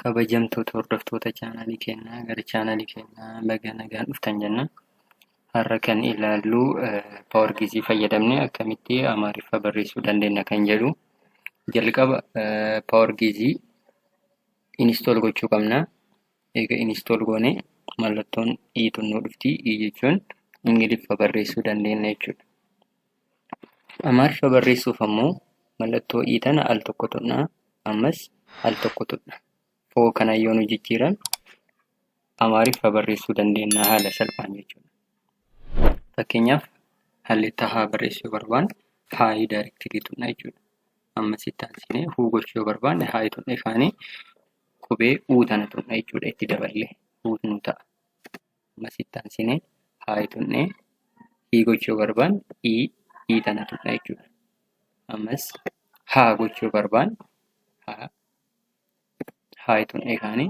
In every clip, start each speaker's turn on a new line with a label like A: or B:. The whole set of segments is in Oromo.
A: Kabajamtoota hordoftoota chaanaalii keenyaa gara chaanaalii keenyaa baga nagaan dhuftan jenna. Har'a kan ilaallu Power Geezii fayyadamnee akkamitti Amaariffa barreessuu dandeenya kan jedhu jalqaba Power Geezii install gochuu qabna. Eega install goone mallattoon i tun nu dhufti. I jechuun Ingiliffa barreessuu dandeenya jechuudha. Amaariffa barreessuuf ammoo mallattoo i tana al tokko tuqna. Ammas al tokko tuqna. Foo kana yoo nu jijjiiran Amaariffa barreessuu dandeenya haala salphaan jechuudha. Fakkeenyaaf hallitta haa barreessuu yoo barbaanne haayii daayirektilii tuqna jechuudha. Ammas itti aansinee huu gochuu yoo barbaanne haayii tuqne kaanee qubee uu tana tuqna jechuudha itti daballee huu nu ta'a. Ammas itti aansinee haayii tuqnee hii gochuu yoo barbaanne ii ii tana tuqna jechuudha. Ammas haa gochuu yoo barbaanne haa haayii tuqnee kaanee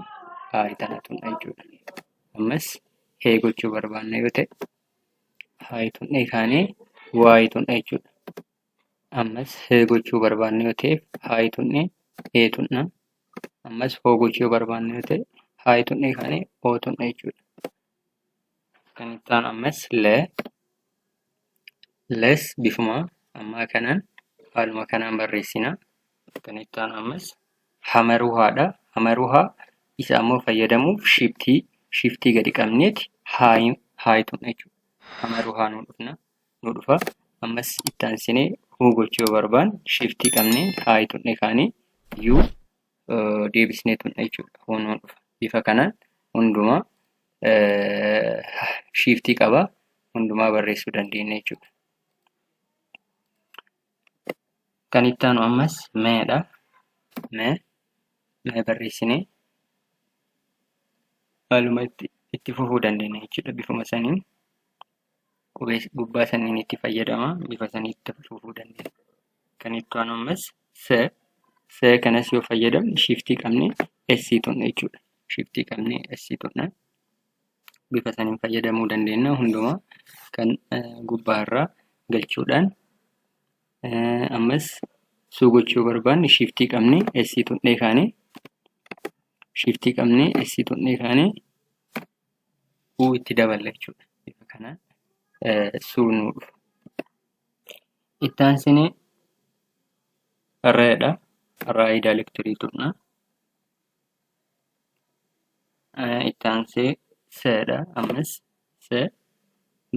A: haayii tana tuqna jechuudha. Ammas hee gochuu barbaanne yoo ta'e haayii tuqnee kaanee waayii tuqna jechuudha. Ammas hee gochuu barbaanne yoo ta'e haayii tuqnee hee tuqna. Ammas hoo gochuu yoo barbaanne yoo ta'e haayii tuqnee kaanee hoo tuqna jechuudha. Kan itti aanu ammas lee les bifuma ammaa kanaan haaluma kanaan barreessina. Kan itti aanu ammas hamaruhaadha. Hamaruhaa isa ammoo fayyadamuuf shiftii shiftii gadi qabneeti haayi haayi tuqna jechuudha. Hamaruhaa nu dhufna nu dhufa. Ammas itti aansinee huu gochuu yoo barbaanne shiftii qabnee haayi tuqne kaanee yuu deebisnee tuqna jechuudha. Huu nu dhufa. Bifa kanaan hundumaa shiiftii qaba hundumaa barreessuu dandeenya jechuudha. Kan itti aanu ammas meedha. Mee mee barreessinee haaluma itti itti fufuu dandeenya jechuudha. Bifuma saniin qubee gubbaa saniin itti fayyadama bifa saniin itti fufuu dandeenya. Kan itti aanu ammas se se kanas yoo fayyadamne shiftii qabne s tuqna jechuudha. Shiftii qabne s tuqna. Bifa saniin fayyadamuu dandeenya hundumaa kan gubbaa irraa galchuudhaan ammas suu gochuu barbaanne shiftii qabne s tuqnee kaane shiftii qabne s tuqnee kaane u itti daballa jechuudha. Bifa kanaan suu nuu dhufa. Itti aansinee reedha. Raayii daayirektorii tuqna. Itti aansee seedha. Ammas see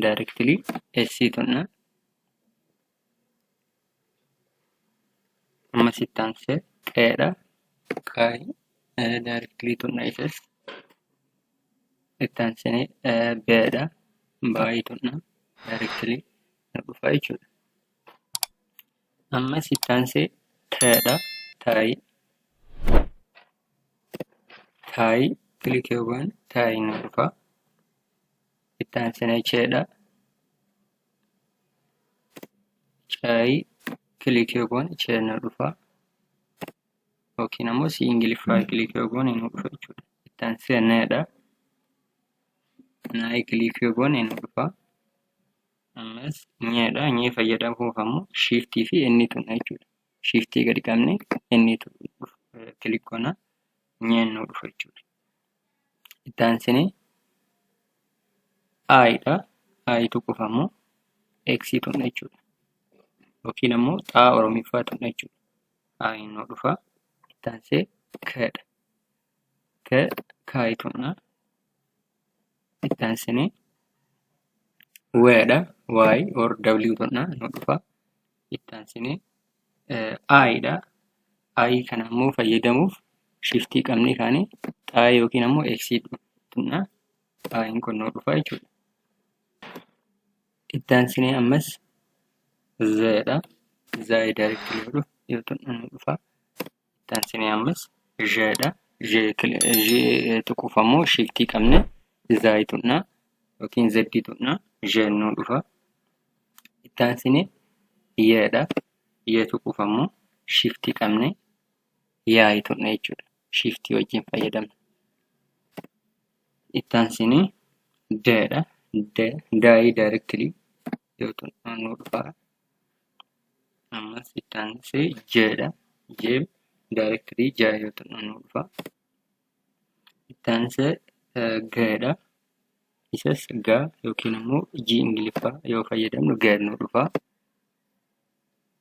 A: daayirektilii S tuqna. Ammas itti aansee qeedha. Qaayi daayirektilii tuqna isas. Itti aansinee beedha. Baayii tuqna daayirektilii nu dhufa jechuudha. Ammas itti aansee teedha. Taayi taayi kilik yoo goone taayi nu dhufa. Itti aansinee cheedha. Caayi kilik yoo goone chee nu dhufa. Yookiin ammoo si Ingiliffaa kilik yoo goone nu dhufa jechuudha. Itti aansee needha. Naayi kilik yoo goone nu dhufa. Ammas nyeedha. Nyee fayyadamuuf ammoo shiiftii fi inni tuqna jechuudha. Shiiftii gadi qabne inni kilik goona nyeen nu dhufa jechuudha. Itti aansinee I dha. I tuquuf ammoo X tuqna jechuudha. Yookiin ammoo xaa Oromiffaa tuqna jechuudha. I nu dhufa. Itti aansee K dha. K kaayi tuqna. Itti aansinee W dha. Y or W tuqna nu dhufa. Itti aansinee I dha. I kana ammoo fayyadamuuf shiftii qabnee kaanee xaa yookiin ammoo X tuqna. I'n kun nu dhufa jechuudha. Itti aansinee ammas Z dha. Z directly yoo dhufu yoo tuqnu nu dhufa. Itti aansinee ammas J dha. J tuquuf ammoo shiftii qabne Z tuqna yookiin Z tuqna. J nu dhufa. Itti aansinee Y dha. Y tuquuf ammoo shiftii qabne Y tuqna jechuudha. Shiftii wajjin fayyadamna. Itti aansinee D dha. D daayii directly yoo tuqnu nu dhufa. Ammas itti aansee J dha. J directly J yoo tuqnu nu dhufa. Itti aansee G'dha. Isas G yookiin immoo G Ingiliffaa yoo fayyadamnu G nu dhufa.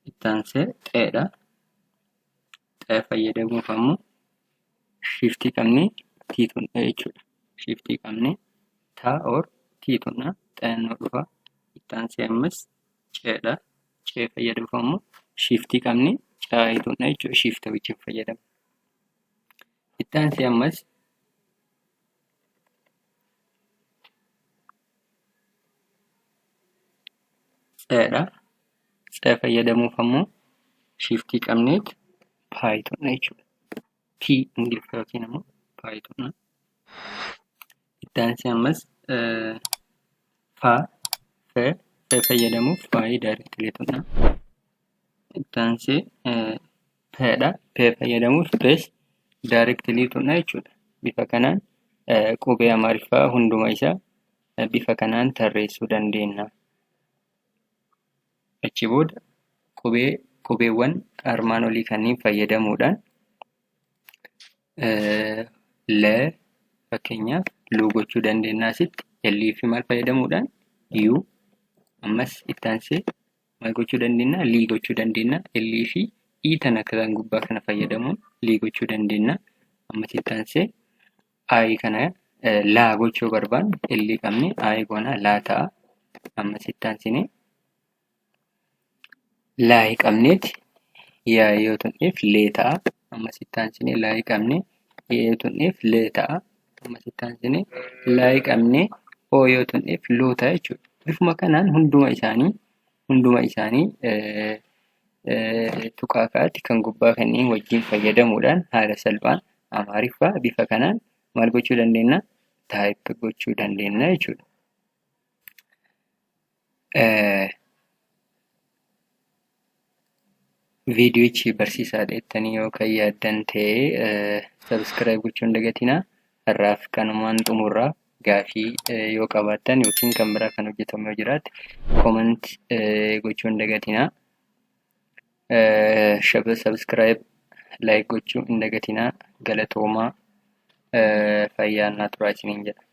A: Itti aansee X'dha. X fayyadamuuf ammoo shiftii qabnee T tuqna jechuudha. Shiftii qabnee T or T tuqna X nu dhufa. Itti aansee ammas C'dha. C fayyadamuuf ammoo shiftii qabnee C tuqna jechuudha. Shifta wajjin fayyadamna. Itti aansee ammas C'dha. C fayyadamuuf ammoo shiftii qabneet Pi tuqna jechuudha. P Ingiliffa yookiin ammoo Pi tuqna. Itti aansee ammas Fa, F, F fayyadamuuf Pi directly tuqna. Itti aansee P dha. P fayyadamuuf P's directly tuqna jechuudha. Bifa kanaan qubee Amaariffaa hunduma isaa bifa kanaan tarreessuu dandeenya. Achi booda qubee qubeewwan armaan olii kanneen fayyadamuudhaan L fakkeenyaaf L gochuu dandeenya asitti L fi maal fayyadamuudhaan U ammas itti aansee maal gochuu dandeenya L gochuu dandeenya L fi E tana kan gubbaa kana fayyadamuun L gochuu dandeenya ammas itti aansee I kana laa gochuu barbaanne L qabne I goona laa ta'a ammas itti aansine laa qabneeti yaa yoo tuqneef lee ta'a ammas itti aansine laa qabne yoo tuqneef lee ta'a ammas itti aansine laa qabne oo yoo tuqneef loo ta'a jechuudha. Bifuma kanaan hunduma isaanii tuqaa kaa'atti kan gubbaa kanneen wajjin fayyadamuudhaan haala salphaan Amaariffaa bifa kanaan maal gochuu dandeenya? Type gochuu dandeenya jechuudha. Viidiyochi barsiisaadha jettanii yoo kan yaaddan ta'e subscribe gochuu hin dagatinaa. Har'aaf kanumaan xumurraa. Gaafii yoo qabaattan yookiin kan biraa kan hojjetamu yoo jiraate comment gochuu hin dagatinaa. Subscribe, like gochuu hin dagatinaa. Galatoomaa, fayyaa naa turaa isiniin jedha.